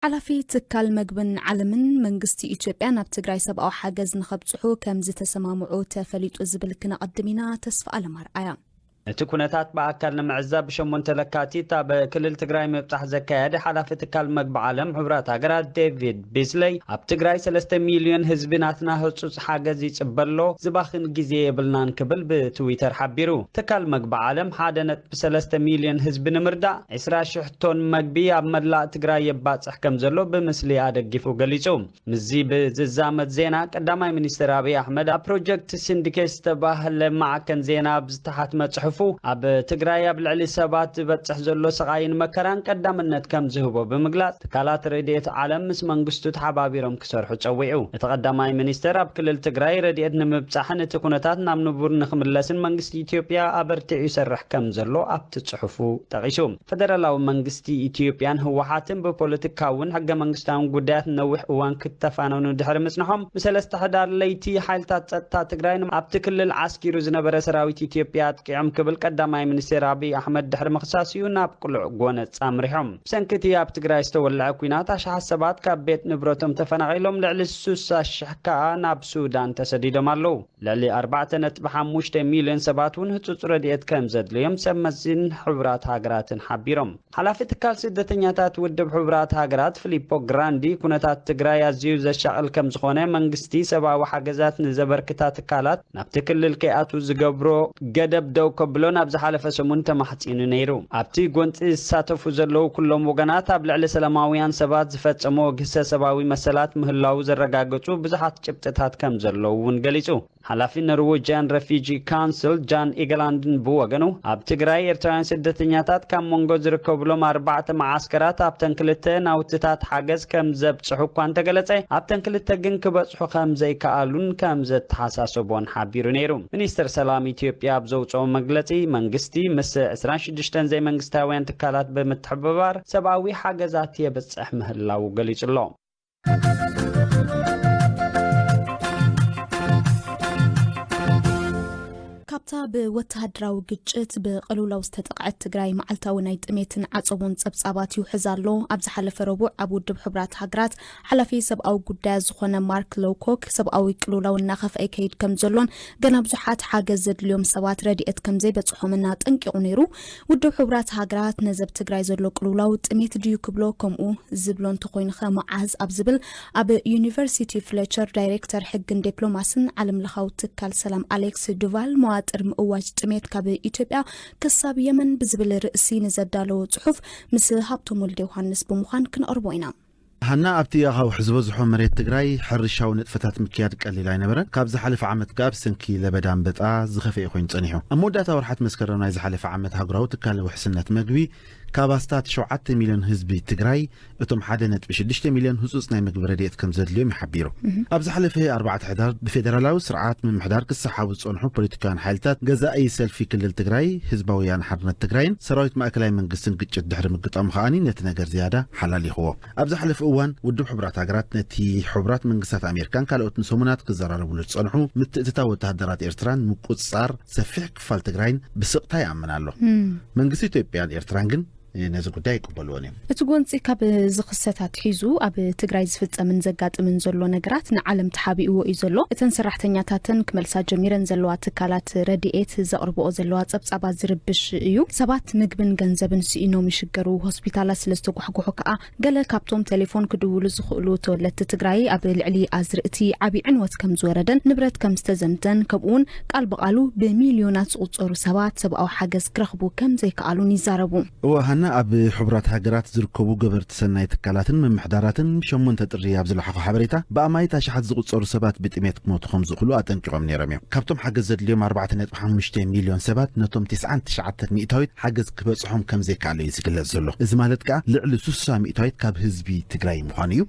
ሓላፊ ትካል መግብን ዓለምን መንግስቲ ኢትዮጵያ ናብ ትግራይ ሰብኣዊ ሓገዝ ንኸብጽሑ ከም ዝተሰማምዑ ተፈሊጡ ዝብል ክነቐድም ኢና። ተስፋ ኣለማርኣያ። እቲ ኩነታት ብኣካል ንምዕዛብ ብሸሞንተ ለካቲት ኣብ ክልል ትግራይ ምብጻሕ ዘካየደ ሓላፊ ትካል መግቢ ዓለም ሕቡራት ሃገራት ዴቪድ ቢስለይ ኣብ ትግራይ ሰለስተ ሚልዮን ህዝቢ ናትና ህጹጽ ሓገዝ ይጽበሎ፣ ዝባኽን ግዜ የብልናን ክብል ብትዊተር ሓቢሩ። ትካል መግቢ ዓለም ሓደ ነጥቢ ሰለስተ ሚልዮን ህዝቢ ንምርዳእ ዕስራ ሽሕ ቶን መግቢ ኣብ መላእ ትግራይ የባጽሕ ከም ዘሎ ብምስሊ ኣደጊፉ ገሊጹ። ምስዚ ብዝዛመድ ዜና ቀዳማይ ሚኒስትር ኣብይ ኣሕመድ ኣብ ፕሮጀክት ሲንዲኬት ዝተባህለ ማዕከን ዜና ኣብ ዝተሓትመ ጽሑፉ ኣብ ትግራይ ኣብ ልዕሊ ሰባት ዝበጽሕ ዘሎ ስቓይን መከራን ቀዳምነት ከም ዝህቦ ብምግላጽ ትካላት ረድኤት ዓለም ምስ መንግስቱ ተሓባቢሮም ክሰርሑ ጸዊዑ። እቲ ቀዳማይ ሚኒስትር ኣብ ክልል ትግራይ ረድኤት ንምብጻሕን እቲ ኩነታት ናብ ንቡር ንኽምለስን መንግስቲ ኢትዮጵያ ኣበርቲዑ ይሰርሕ ከም ዘሎ ኣብቲ ጽሑፉ ጠቒሱ። ፈደራላዊ መንግስቲ ኢትዮጵያን ህወሓትን ብፖለቲካውን ሕገ መንግስታውን ጉዳያት ነዊሕ እዋን ክተፋነኑ ድሕሪ ምጽንሖም፣ ብሰለስተ ሕዳር ለይቲ ሓይልታት ጸጥታ ትግራይ ኣብቲ ክልል ዓስኪሩ ዝነበረ ሰራዊት ኢትዮጵያ ኣጥቂዖም ክብል ቀዳማይ ሚኒስትር ኣብይ ኣሕመድ ድሕሪ ምኽሳስኡ ናብ ቅሉዕ ጎነጽ ኣምሪሖም። ብሰንኪ እቲ ኣብ ትግራይ ዝተወልዐ ኲናት ኣሽሓት ሰባት ካብ ቤት ንብረቶም ተፈናቒሎም፣ ልዕሊ ስሳ ሽሕ ከኣ ናብ ሱዳን ተሰዲዶም ኣለዉ። ልዕሊ ኣርባዕተ ነጥቢ ሓሙሽተ ሚልዮን ሰባት እውን ህጹጽ ረድኤት ከም ዘድልዮም ሰብ መዚን ሕቡራት ሃገራትን ሓቢሮም። ሓላፊ ትካል ስደተኛታት ውድብ ሕቡራት ሃገራት ፊሊፖ ግራንዲ፣ ኩነታት ትግራይ ኣዝዩ ዘሻቕል ከም ዝኾነ፣ መንግስቲ ሰብኣዊ ሓገዛት ንዘበርክታ ትካላት ናብቲ ክልል ከይኣትዉ ዝገብሮ ገደብ ደው ከብሎ ናብ ዝሓለፈ ሰሙን ተማሕጺኑ ነይሩ። ኣብቲ ጎንጺ ዝሳተፉ ዘለዉ ኩሎም ወገናት ኣብ ልዕሊ ሰላማውያን ሰባት ዝፈጸምዎ ግህሰ ሰብኣዊ መሰላት ምህላዉ ዘረጋገጹ ብዙሓት ጭብጥታት ከም ዘለዉ እውን ገሊጹ። ሓላፊ ኖርዌጅያን ረፊጂ ካውንስል ጃን ኢገላንድን ብወገኑ፣ ኣብ ትግራይ ኤርትራውያን ስደተኛታት ካብ መንጎ ዝርከብሎም ኣርባዕተ መዓስከራት ኣብተን ክልተ ናውትታት ሓገዝ ከም ዘብጽሑ እኳ እንተገለጸ፣ ኣብተን ክልተ ግን ክበጽሑ ከም ዘይከኣሉን ከም ዘተሓሳሰቦን ሓቢሩ ነይሩ። ሚኒስትር ሰላም ኢትዮጵያ ኣብ ዘውጽኦ መግለጺ፣ መንግስቲ ምስ ዕስራን ሽዱሽተን ዘይመንግስታውያን ትካላት ብምትሕብባር ሰብኣዊ ሓገዛት የብጽሕ ምህላዉ ገሊጹ ኣሎ። ካብታ ብወተሃደራዊ ግጭት ብቅልውላው ዝተጠቕዐት ትግራይ፣ መዓልታዊ ናይ ጥሜትን ዓጸቦን ጸብጻባት ይውሕዝ ኣሎ። ኣብ ዝሓለፈ ረቡዕ ኣብ ውድብ ሕቡራት ሃገራት ሓላፊ ሰብኣዊ ጉዳያት ዝኾነ ማርክ ሎውኮክ፣ ሰብኣዊ ቅልውላው እናኸፍአ ይከይድ ከም ዘሎን ገና ብዙሓት ሓገዝ ዘድልዮም ሰባት ረድኤት ከም ዘይበጽሖምን ኣጠንቂቑ ነይሩ። ውድብ ሕቡራት ሃገራት ነዚ ኣብ ትግራይ ዘሎ ቅልውላው ጥሜት ድዩ ክብሎ፣ ከምኡ ዝብሎ እንተኾይኑኸ መዓዝ ኣብ ዝብል፣ ኣብ ዩኒቨርሲቲ ፍሌቸር ዳይሬክተር ሕግን ዲፕሎማስን ዓለምለኻዊ ትካል ሰላም ኣሌክስ ዱቫል፣ መዋጥር ምእዋጅ ጥሜት ካብ ኢትዮጵያ ክሳብ የመን ብዝብል ርእሲ ንዘዳለዎ ጽሑፍ ምስ ሃብቶም ወልደ ዮሃንስ ብምዃን ክነቕርቦ ኢና። ሃና፣ ኣብቲ ኣኻውሕ ዝበዝሖ መሬት ትግራይ ሕርሻዊ ንጥፈታት ምክያድ ቀሊል ኣይነበረን። ካብ ዝሓለፈ ዓመት ከኣ ብሰንኪ ለበዳ ኣንበጣ ዝኸፍኤ ኮይኑ ጸኒሑ። ኣብ መወዳእታ ወርሓት መስከረም ናይ ዝሓለፈ ዓመት፣ ኣህጉራዊ ትካል ውሕስነት መግቢ ካብ ኣስታት ሸውዓተ ሚልዮን ህዝቢ ትግራይ፣ እቶም ሓደ ነጥቢ ሽዱሽተ ሚልዮን ህጹጽ ናይ መግቢ ረድኤት ከም ዘድልዮም እዩ ሓቢሩ። ኣብ ዝሓለፈ ኣርባዕተ ሕዳር ብፌደራላዊ ስርዓት ምምሕዳር ክሰሓቡ ዝጸንሑ ፖለቲካውያን ሓይልታት ገዛኢ ሰልፊ ክልል ትግራይ፣ ህዝባዊ ወያነ ሓርነት ትግራይን ሰራዊት ማእከላይ መንግስትን ግጭት ድሕሪ ምግጣሙ ከኣኒ ነቲ ነገር ዝያዳ ሓላሊኽዎ። ኣብ ዝሓለፈ እዋን ውድብ ሕቡራት ሃገራት ነቲ ሕቡራት መንግስታት ኣሜሪካን ካልኦት ንሰሙናት ክዘራረብሉ ዝጸንሑ ምትእትታው ወተሃደራት ኤርትራን ምቁጽጻር ሰፊሕ ክፋል ትግራይን ብስቕታ ይኣምን ኣሎ። መንግስቲ ኢትዮጵያን ኤርትራን ግን ነዚ ጉዳይ ኣይቅበልዎን እዮም። እቲ ጎንጺ ካብ ዝኽሰት ኣትሒዙ ኣብ ትግራይ ዝፍጸምን ዘጋጥምን ዘሎ ነገራት ንዓለም ተሓቢእዎ እዩ ዘሎ። እተን ሰራሕተኛታተን ክመልሳ ጀሚረን ዘለዋ ትካላት ረድኤት ዘቕርብኦ ዘለዋ ጸብጻባት ዝርብሽ እዩ። ሰባት ምግብን ገንዘብን ስኢኖም ይሽገሩ፣ ሆስፒታላት ስለ ዝተጓሕጉሑ ከኣ ገለ ካብቶም ቴሌፎን ክድውሉ ዝኽእሉ ተወለድቲ ትግራይ ኣብ ልዕሊ ኣዝርእቲ ዓቢ ዕንወት ከም ዝወረደን ንብረት ከም ዝተዘምተን፣ ከምኡውን ቃል ብቓሉ ብሚልዮናት ዝቑጸሩ ሰባት ሰብኣዊ ሓገዝ ክረኽቡ ከም ዘይከኣሉን ይዛረቡ። እወ ሃና፣ ኣብ ሕቡራት ሃገራት ዝርከቡ ገበርቲ ሰናይ ትካላትን ምምሕዳራትን ብ ሸሞንተ ጥሪ ኣብ ዝለሓኾ ሓበሬታ፣ ብኣማኢት ኣሽሓት ዝቑጸሩ ሰባት ብጥሜት ክሞቱ ከም ዝኽእሉ ኣጠንቂቖም ነይሮም እዮም። ካብቶም ሓገዝ ዘድልዮም ኣርባዕተ ነጥቢ ሓሙሽተ ሚልዮን ሰባት፣ ነቶም ተስዓን ትሽዓተን ሚእታዊት ሓገዝ ክበጽሖም ከም ዘይከኣለ እዩ ዝግለጽ ዘሎ። እዚ ማለት ከኣ ልዕሊ ስሳ ሚእታዊት ካብ ህዝቢ ትግራይ ምዃኑ እዩ።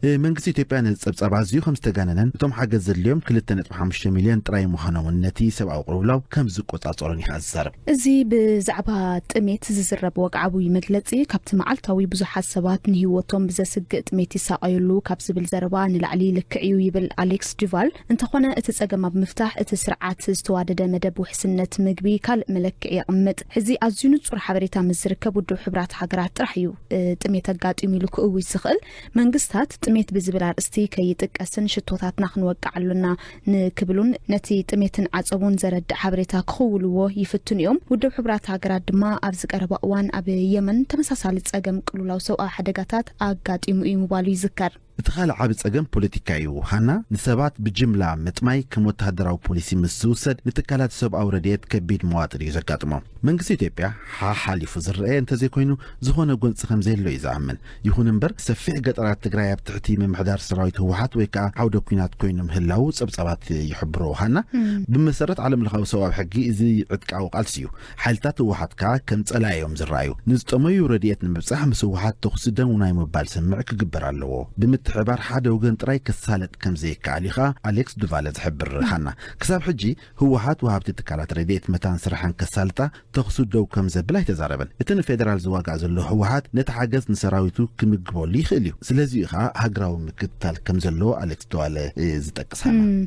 እ፣ መንግስቲ ኢትዮጵያ ነዚ ጸብጻብ ኣዝዩ ከም ዝተጋነነን እቶም ሓገዝ ዘድልዮም ክልተ ነጥቢ ሓሙሽተ ሚልዮን ጥራይ ምዃኖምን ነቲ ሰብኣዊ ቅልውላው ከም ዝቆጻጸሮን እዩ ዝዛረብ። እዚ ብዛዕባ ጥሜት ዝዝረብ ወግዒ ዓብዪ መግለጺ፣ ካብቲ መዓልታዊ ብዙሓት ሰባት ንህይወቶም ብዘስግእ ጥሜት ይሳቐዩሉ ካብ ዝብል ዘረባ ንላዕሊ ልክዕ እዩ ይብል ኣሌክስ ዱቫል። እንተኾነ እቲ ጸገም ኣብ ምፍታሕ እቲ ስርዓት ዝተዋደደ መደብ ውሕስነት ምግቢ ካልእ መለክዒ የቕምጥ። ሕዚ ኣዝዩ ንጹር ሓበሬታ ምስ ዝርከብ ውድብ ሕቡራት ሃገራት ጥራሕ እዩ፣ እ፣ ጥሜት ኣጋጢሙ ኢሉ ክእውጅ ዝኽእል። መንግስታት ጥሜት ብዝብል ኣርእስቲ ከይጥቀስን ሽቶታትና ክንወቅዕ ኣሎና ንክብሉን ነቲ ጥሜትን ዓጸቦን ዘረድእ ሓበሬታ ክኽውልዎ ይፍትኑ እዮም። ውድብ ሕቡራት ሃገራት ድማ ኣብዚ ቀረባ እዋን ኣብ የመን ተመሳሳሊ ጸገም ቅልውላው ሰብኣዊ ሓደጋታት ኣጋጢሙ እዩ ምባሉ ይዝከር። እቲ ካልእ ዓቢ ጸገም ፖለቲካ እዩ። ሃና፣ ንሰባት ብጅምላ ምጥማይ ከም ወተሃደራዊ ፖሊሲ ምስ ዝውሰድ፣ ንትካላት ሰብኣዊ ረድኤት ከቢድ መዋጥር እዩ ዘጋጥሞም። መንግስቲ ኢትዮጵያ ሓሓሊፉ ዝረኣየ እንተዘይኮይኑ፣ ዝኾነ ጎንጺ ከም ዘየሎ እዩ ዝኣምን። ይኹን እምበር፣ ሰፊሕ ገጠራት ትግራይ ኣብ ትሕቲ ምምሕዳር ሰራዊት ህወሓት ወይ ከዓ ዓውደ ኲናት ኮይኖም ምህላዉ ጸብጻባት ይሕብሩ። ሃና፣ እም። ብመሰረት ዓለም ለኻዊ ሰብኣዊ ሕጊ፣ እዚ ዕጥቃዊ ቃልሲ እዩ። ሓይልታት ህወሓት ከኣ ከም ጸላኢ እዮም ዝረኣዩ። ንዝጠመዩ ረድኤት ንምብጻሕ ምስ ህወሓት ተኹሲ ደው ናይ ምባል ስምምዕ ክግበር ኣለዎ። ብምትሕባር ሓደ ወገን ጥራይ ክሳለጥ ከም ዘይከኣል እዩ ከኣ ኣሌክስ ዱቫለ ዝሕብር። ሃና፣ ክሳብ ሕጂ ህወሓት ወሃብቲ ትካላት ረድኤት መታን ስራሐን ከሳልጣ ተኹሲ ደው ከም ዘብል ኣይተዛረበን። እቲ ንፌደራል ዝዋጋእ ዘሎ ህወሓት ነቲ ሓገዝ ንሰራዊቱ ክምግበሉ ይኽእል እዩ። ስለዚ እዩ ከኣ ሃገራዊ ምክትታል ከም ዘለዎ ኣሌክስ ዱቫለ፣ እ፣ ዝጠቅስ። ሃና። እም።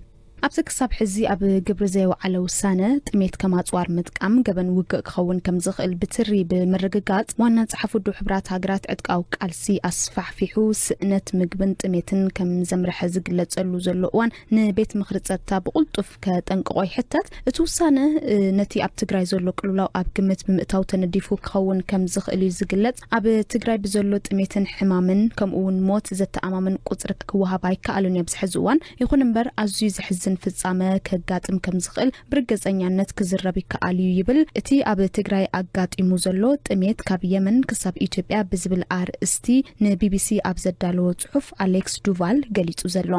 ኣብቲ ክሳብ ሕዚ ኣብ ግብሪ ዘይወዓለ ውሳነ፣ ጥሜት ከም ኣጽዋር ምጥቃም ገበን ውግእ ክኸውን ከም ዝኽእል ብትሪ ብምርግጋጽ፣ ዋና ጸሓፊ ውድብ ሕቡራት ሃገራት ዕጥቃዊ ቃልሲ ኣስፋሕፊሑ ስእነት ምግብን ጥሜትን ከም ዘምርሐ ዝግለጸሉ ዘሎ እዋን፣ ንቤት ምኽሪ ጸጥታ ብቕልጡፍ ከጠንቅቖ ይሕተት። እቲ ውሳነ፣ እ፣ ነቲ ኣብ ትግራይ ዘሎ ቅልውላው ኣብ ግምት ብምእታው ተነዲፉ ክኸውን ከም ዝኽእል እዩ ዝግለጽ። ኣብ ትግራይ ብዘሎ ጥሜትን ሕማምን ከምኡ እውን ሞት ዘተኣማምን ቁጽሪ ክወሃብ ኣይከኣልን እዩ ኣብዚ ሕዚ እዋን። ይኹን እምበር፣ ኣዝዩ ዘሕዝን ፍጻመ ከጋጥም ከም ዝኽእል ብርግጸኛነት ክዝረብ ይከኣል እዩ ይብል። እቲ ኣብ ትግራይ ኣጋጢሙ ዘሎ ጥሜት ካብ የመን ክሳብ ኢትዮጵያ ብዝብል ኣርእስቲ ንቢቢሲ ኣብ ዘዳለዎ ጽሑፍ ኣሌክስ ዱቫል ገሊጹ ዘሎ።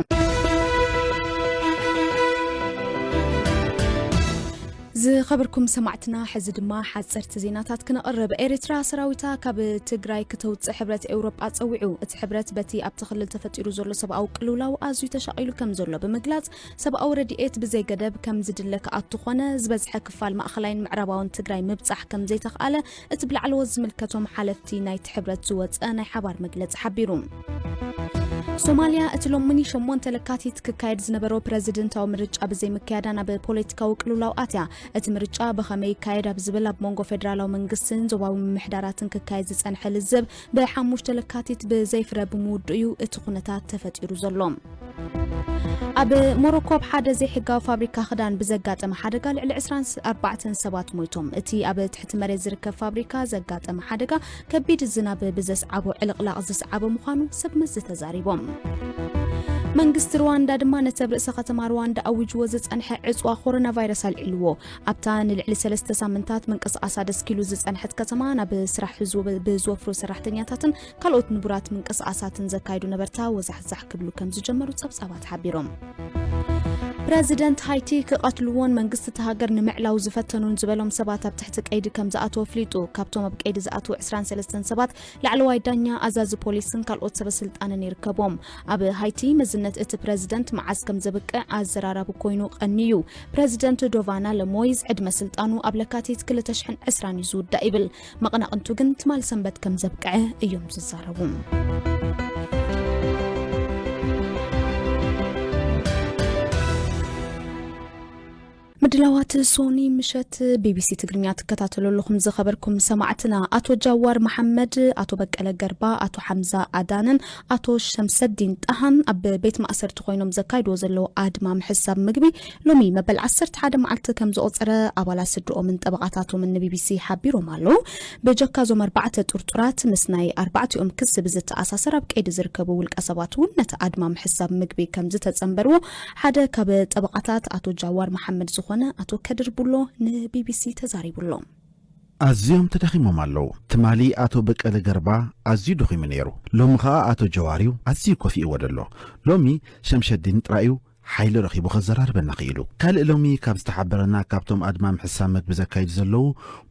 ዝኸበርኩም ሰማዕትና፣ ሕዚ ድማ ሓጸርቲ ዜናታት ክነቕርብ። ኤርትራ ሰራዊታ ካብ ትግራይ ክተውጽእ ሕብረት ኤውሮጳ ጸዊዑ። እቲ ሕብረት በቲ ኣብቲ ክልል ተፈጢሩ ዘሎ ሰብኣዊ ቅልውላው ኣዝዩ ተሻቒሉ ከም ዘሎ ብምግላጽ፣ ሰብኣዊ ረድኤት ብዘይ ገደብ ከም ዝድለ ክኣቱ ኾነ፣ ዝበዝሐ ክፋል ማእኸላይን ምዕራባውን ትግራይ ምብጻሕ ከም ዘይተኽኣለ እቲ ብላዕለዎ ዝምልከቶም ሓለፍቲ ናይቲ ሕብረት ዝወጸ ናይ ሓባር መግለጺ ሓቢሩ። ሶማልያ፣ እቲ ሎሚ ሸሞንተ ለካቲት ክካየድ ዝነበሮ ፕረዚደንታዊ ምርጫ ብዘይምክያዳ ናብ ፖለቲካዊ ቅልውላው ኣትያ። እቲ ምርጫ ብኸመይ ይካየድ ኣብ ዝብል ኣብ መንጎ ፌደራላዊ መንግስትን ዞባዊ ምምሕዳራትን ክካየድ ዝጸንሐ ልዝብ ብሓሙሽተ ለካቲት ብዘይፍረ ብምውድኡ እዩ እቲ ኩነታት ተፈጢሩ ዘሎ። ኣብ ሞሮኮ ኣብ ሓደ ዘይሕጋዊ ፋብሪካ ክዳን ብዘጋጠመ ሓደጋ ልዕሊ ዕስራን ኣርባዕተን ሰባት ሞይቶም። እቲ ኣብ ትሕቲ መሬት ዝርከብ ፋብሪካ ዘጋጠመ ሓደጋ ከቢድ ዝናብ ብዘስዓቦ ዕልቕላቕ ዝስዓበ ምዃኑ ሰብ መዚ ተዛሪቦም። መንግስቲ ሩዋንዳ ድማ ነቲ ኣብ ርእሰ ከተማ ሩዋንዳ ኣዊጅዎ ዝጸንሐ ዕጽዋ ኮሮና ቫይረስ ኣልዒልዎ። ኣብታ ንልዕሊ ሰለስተ ሳምንታት ምንቅስቓሳ ደስኪሉ ዝጸንሐት ከተማ፣ ናብ ስራሕ ዝወ-፣ ብዝወፍሩ ሰራሕተኛታትን ካልኦት ንቡራት ምንቅስቓሳትን ዘካይዱ ነበርታ ወዛሕዛሕ ክብሉ ከም ዝጀመሩ ጸብጻባት ሓቢሮም። ፕረዚደንት ሃይቲ ክቐትልዎን መንግስቲ እታ ሃገር ንምዕላው ዝፈተኑን ዝበሎም ሰባት ኣብ ትሕቲ ቀይዲ ከም ዝኣተወ ኣፍሊጡ። ካብቶም ኣብ ቀይዲ ዝኣተዉ ዕስራን ሰለስተን ሰባት ላዕለዋይ ዳኛ፣ ኣዛዚ ፖሊስን ካልኦት ሰበ ስልጣንን ይርከቦም። ኣብ ሃይቲ መዝነት እቲ ፕረዚደንት መዓስ ከም ዘብቅዕ ኣዘራራቢ ኮይኑ ቀንዩ። ፕረዚደንት ዶቫና ለሞይዝ ዕድመ ስልጣኑ ኣብ ለካቲት ክልተ ሽሕን ዕስራን እዩ ዝውዳእ ይብል። መቐናቕንቱ ግን ትማል ሰንበት ከም ዘብቅዐ እዮም ዝዛረቡ። ምድላዋት ሶኒ ምሸት ቢቢሲ ትግርኛ ትከታተሉ ኣለኹም ዝኸበርኩም ሰማዕትና። ኣቶ ጃዋር መሓመድ፣ ኣቶ በቀለ ገርባ፣ ኣቶ ሓምዛ ኣዳንን ኣቶ ሸምሰዲን ጣሃን ኣብ ቤት ማእሰርቲ ኮይኖም ዘካይድዎ ዘለዉ ኣድማ ምሕሳብ ምግቢ ሎሚ መበል ዓሰርተ ሓደ መዓልቲ ከም ዘቑጸረ ኣባላት ስድርኦምን ጠበቓታቶምን ንቢቢሲ ሓቢሮም ኣለዉ። ብጀካ እዞም ኣርባዕተ ጥርጡራት፣ ምስ ናይ ኣርባዕቲኦም ክሲ ብዝተኣሳሰር ኣብ ቀይዲ ዝርከቡ ውልቀ ሰባት እውን ነቲ ኣድማ ምሕሳብ ምግቢ ከም ዝተጸንበርዎ ሓደ ካብ ጠበቓታት ኣቶ ጃዋር መሓመድ ዝኾነ ኣቶ ከድር ቡሎ ንቢቢሲ ተዛሪቡ ኣሎ። ኣዝዮም ተዳኺሞም ኣለዉ። ትማሊ ኣቶ በቀለ ገርባ ኣዝዩ ደኺሙ ነይሩ። ሎሚ ኸኣ ኣቶ ጀዋር እዩ ኣዝዩ ኮፊእዎ ደሎ። ሎሚ ሸምሸዲን ጥራይ እዩ ሓይሊ ረኺቡ ከዘራርበና ክኢሉ። ካልእ ሎሚ ካብ ዝተሓበረና፣ ካብቶም ኣድማ ምሕሳብ መግቢ ዘካይዱ ዘለዉ፣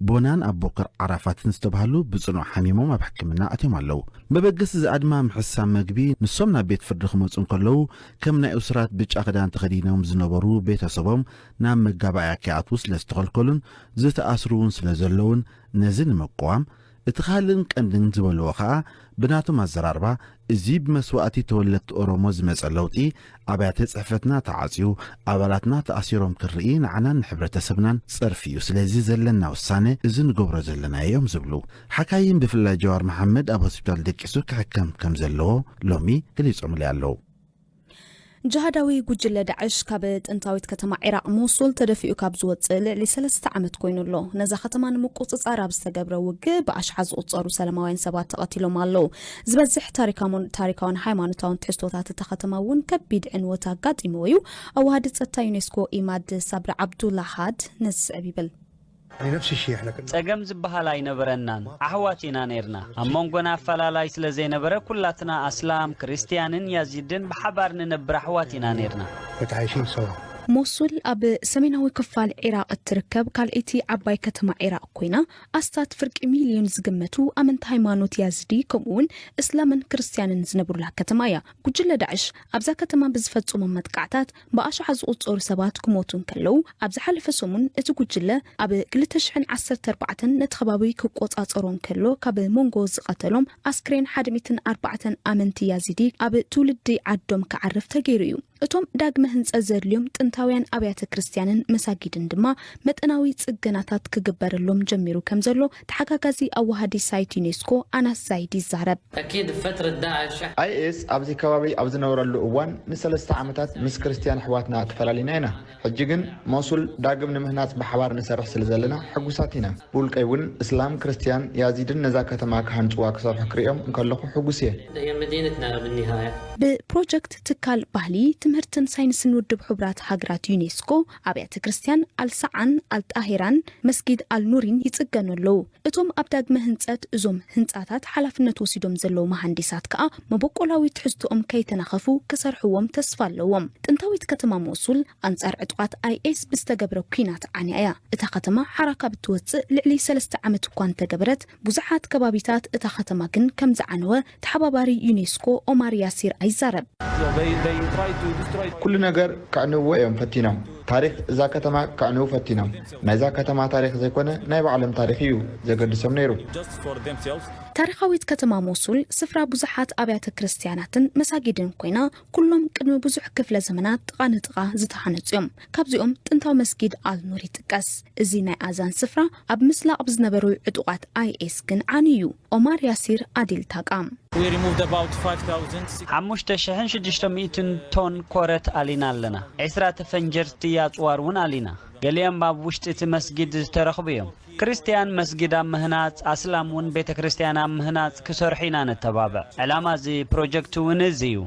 ቦናን ኣቦከር ዓራፋትን ዝተባህሉ ብጽኑዕ ሓሚሞም ኣብ ሕክምና ኣትዮም ኣለዉ። መበገሲ እዚ ኣድማ ምሕሳብ መግቢ፣ ንሶም ናብ ቤት ፍርዲ ክመጹ እንከለዉ፣ ከም ናይ እሱራት ብጫ ክዳን ተኸዲኖም ዝነበሩ ቤተሰቦም ናብ መጋባእያ ከይኣትዉ ስለ ዝተኸልከሉን ዝተኣስሩ እውን ስለ ዘለዉን፣ ነዚ ንምቅዋም እቲ ካልእን ቀንድን ዝበልዎ ከኣ ብናቶም ኣዘራርባ፣ እዚ ብመስዋእቲ ተወለድቲ ኦሮሞ ዝመጸ ለውጢ ኣብያተ ጽሕፈትና ተዓጽዩ፣ ኣባላትና ተኣሲሮም ክንርኢ ንዓናን ንሕብረተሰብናን ጸርፊ እዩ። ስለዚ ዘለና ውሳነ እዚ ንገብሮ ዘለና እዮም ዝብሉ ሓካይም ብፍላይ ጀዋር መሓመድ ኣብ ሆስፒታል ደቂሱ ክሕከም ከም ዘለዎ ሎሚ ገሊጾምለይ ኣለዉ። ጅሃዳዊ ጉጅለ ዳዕሽ ካብ ጥንታዊት ከተማ ዒራቕ ሞሱል ተደፊኡ ካብ ዝወፅእ ልዕሊ ሰለስተ ዓመት ኮይኑ ኣሎ። ነዛ ከተማ ንምቁፅፃር ኣብ ዝተገብረ ውግእ ብኣሽሓት ዝቑፀሩ ሰላማውያን ሰባት ተቐቲሎም ኣለዉ። ዝበዝሕ ታሪካውን ሃይማኖታውን ትሕዝቶታት እታ ከተማ እውን ከቢድ ዕንወት ኣጋጢምዎ እዩ። ኣዋሃዲ ፀጥታ ዩኔስኮ ኢማድ ሳብሪ ዓብዱላሃድ ነዚ ዝስዕብ ይብል። ጸገም ዝበሃል ኣይነበረናን፣ ኣሕዋት ኢና ነይርና። ኣብ መንጎና ኣፈላላይ ስለ ዘይነበረ ኩላትና ኣስላም፣ ክርስትያንን ያዚድን ብሓባር ንነብር ኣሕዋት ኢና ነይርና። ሞሱል ኣብ ሰሜናዊ ክፋል ዒራቕ እትርከብ ካልኣይቲ ዓባይ ከተማ ዒራቕ ኮይና፣ ኣስታት ፍርቂ ሚልዮን ዝግመቱ ኣመንቲ ሃይማኖት ያዝዲ ከምኡውን እስላምን ክርስትያንን ዝነብሩላ ከተማ እያ። ጉጅለ ዳዕሽ ኣብዛ ከተማ ብዝፈጽሞም መጥቃዕታት ብኣሽሓት ዝቑጸሩ ሰባት ክሞቱ እንከለዉ፣ ኣብ ዝሓለፈ ሰሙን እቲ ጉጅለ ኣብ ክልተ ሽሕን ዓሰርተ ኣርባዕተን ነቲ ከባቢ ክቆጻጸሮ እንከሎ ካብ መንጎ ዝቐተሎም ኣስክሬን ሓደ ሚእትን ኣርባዕተን ኣመንቲ ያዚዲ ኣብ ትውልዲ ዓዶም ክዓርፍ ተገይሩ እዩ። እቶም ዳግመ ህንጸት ዘድልዮም ጥንታውያን ኣብያተ ክርስትያንን መሳጊድን ድማ መጠናዊ ጽገናታት ክግበረሎም ጀሚሩ ከም ዘሎ ተሓጋጋዚ ኣዋሃዲ ሳይት ዩኔስኮ ኣናስ ዛይድ ይዛረብ። ኣይኤስ ኣብዚ ከባቢ ኣብ ዝነበረሉ እዋን ንሰለስተ ዓመታት ምስ ክርስትያን ኣሕዋትና ተፈላሊና ኢና። ሕጂ ግን ሞሱል ዳግም ንምህናጽ ብሓባር ንሰርሕ ስለ ዘለና ሕጉሳት ኢና። ብውልቀይ እውን እስላም፣ ክርስትያን፣ ያዚድን ነዛ ከተማ ክሃንጽዋ ክሰርሑ ክርእዮም እንከለኹ ሕጉስ እየ። ብፕሮጀክት ትካል ባህሊ፣ ትምህርትን ሳይንስን ውድብ ሕቡራት ሃገራት ዩኔስኮ ኣብያተ ክርስትያን ኣልሳዓን ኣልጣሂራን መስጊድ ኣልኑሪን ይጽገኑ ኣለዉ። እቶም ኣብ ዳግመ ህንጸት እዞም ህንጻታት ሓላፍነት ወሲዶም ዘለዉ መሃንዲሳት ከኣ መበቆላዊ ትሕዝቶኦም ከይተናኸፉ ክሰርሕዎም ተስፋ ኣለዎም። ጥንታዊት ከተማ ሞሱል ኣንጻር ዕጡቓት ኣይኤስ ብዝተገብረ ኲናት ዓንያ እያ። እታ ከተማ ሓራ ካብ እትወጽእ ልዕሊ ሰለስተ ዓመት እኳ እንተገበረት፣ ብዙሓት ከባቢታት እታ ከተማ ግን ከም ዝዓነወ ተሓባባሪ ዩኔስኮ ኦማር ያሲር ኣይዛረብ። ኩሉ ነገር ከዕንውዎ እዮም ፈቲኖም። ታሪኽ እዛ ከተማ ከዕንው ፈቲኖም። ናይዛ ከተማ ታሪኽ ዘይኮነ ናይ ባዕሎም ታሪኽ እዩ ዘገድሶም ነይሩ። ታሪኻዊት ከተማ ሞሱል ስፍራ ብዙሓት ኣብያተ ክርስትያናትን መሳጊድን ኮይና፣ ኩሎም ቅድሚ ብዙሕ ክፍለ ዘመናት ጥቓ ንጥቓ ዝተሃነጹ እዮም። ካብዚኦም ጥንታዊ መስጊድ ኣል ኑር ይጥቀስ። እዚ ናይ ኣዛን ስፍራ ኣብ ምስላቕ ብዝነበሩ ዕጡቓት ኣይኤስ ግን ዓንዩ እዩ። ኦማር ያሲር ኣዲል ታቃ። ሓሙሽተ ሽሕን ሽዱሽተ ሚእትን ቶን ኮረት ኣሊና ኣለና። ዕስራ ተፈንጀርቲ ኣጽዋር እውን ኣሊና። ገሊኦም ኣብ ውሽጢ እቲ መስጊድ ዝተረኽቡ እዮም። ክርስትያን መስጊድ ኣብ ምህናጽ፣ ኣስላም እውን ቤተ ክርስትያን ኣብ ምህናጽ ክሰርሑ ኢና ነተባብዕ። ዕላማ እዚ ፕሮጀክት እውን እዚ እዩ።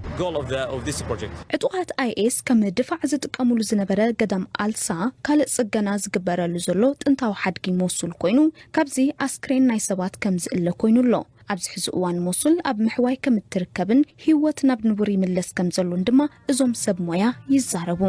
ዕጡቓት ኣይኤስ ከም ድፋዕ ዝጥቀሙሉ ዝነበረ ገዳም ኣልሳ ካልእ ጽገና ዝግበረሉ ዘሎ ጥንታዊ ሓድጊ ሞሱል ኮይኑ ካብዚ ኣስክሬን ናይ ሰባት ከም ዝእለ ኮይኑ ኣሎ። ኣብዚ ሕዚ እዋን ሞሱል ኣብ ምሕዋይ ከም እትርከብን ህይወት ናብ ንቡር ይምለስ ከም ዘሎን ድማ እዞም ሰብ ሞያ ይዛረቡ።